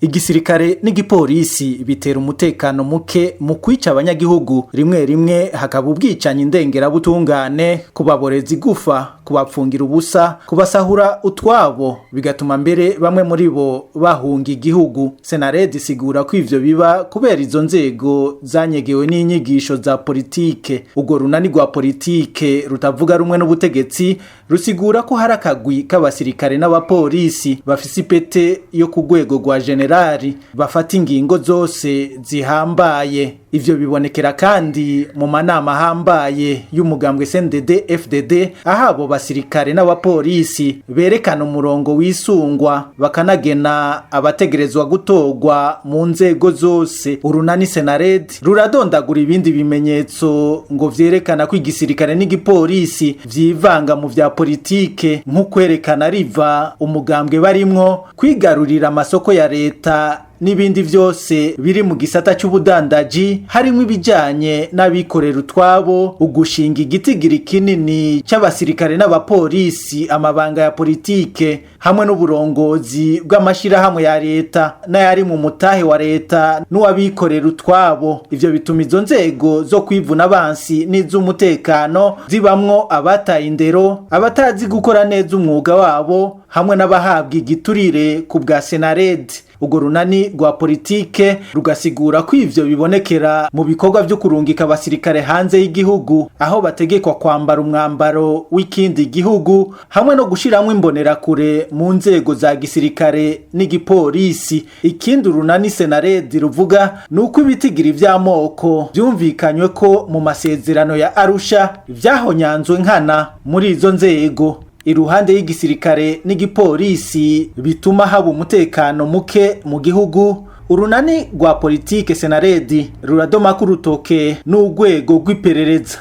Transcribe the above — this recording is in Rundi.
Igisirikare n'igipolisi bitera umutekano muke mu kwica abanyagihugu, rimwe rimwe hakaba ubwicanyi ndengerabutungane, kubaboreza igufa, kubapfungira ubusa, kubasahura utwabo, bigatuma mbere bamwe muri bo bahunga igihugu. Senarede isigura ko ivyo biba kubera izo nzego zanyegewe n'inyigisho za politike. Urwo runani rwa politike rutavuga rumwe n'ubutegetsi rusigura ko hari akagwi k'abasirikare n'abapolisi bafise ipete yo ku rwego rwa generali bafata ingingo zose zihambaye. Ivyo bibonekera kandi mu manama ahambaye y'umugambwe CNDD FDD, aho abo basirikare n'abapolisi berekana umurongo wisungwa, bakanagena abategerezwa gutorwa mu nzego zose. Urunani Senared ruradondagura ibindi bimenyetso ngo vyerekana ko igisirikare n'igipolisi vyivanga mu vya politike, nko kwerekana riva umugambwe barimwo, kwigarurira amasoko ya leta n'ibindi vyose biri mu gisata c'ubudandaji, harimwo ibijanye n'abikorera utwabo, ugushinga igitigiri kinini c'abasirikare n'abapolisi amabanga ya politike, hamwe n'uburongozi bw'amashirahamwe ya leta n'ayari mu mutahe wa leta n'uwabikorera utwabo. Ivyo bituma izo nzego zo kwivuna abansi n'iz'umutekano zibamwo abataye indero, abatazi gukora neza umwuga wabo, hamwe n'abahabwa igiturire ku bwa Senarede. Urwo runani rwa politike rugasigura ko ivyo bibonekera mu bikorwa vyo kurungika abasirikare hanze y'igihugu, aho bategekwa kwambara umwambaro w'ikindi gihugu, hamwe no gushiramwo imbonerakure mu nzego za gisirikare n'igipolisi. Ikindi urunani Senaredi ruvuga ni uko ibitigiri vy'amoko vyumvikanywe ko mu masezerano ya Arusha vyahonyanzwe nkana muri izo nzego. Iruhande y'igisirikare n'igipolisi bituma haba umutekano muke mu gihugu, urunani rwa politike Senaredi ruradoma ku rutoke n'urwego rw'iperereza.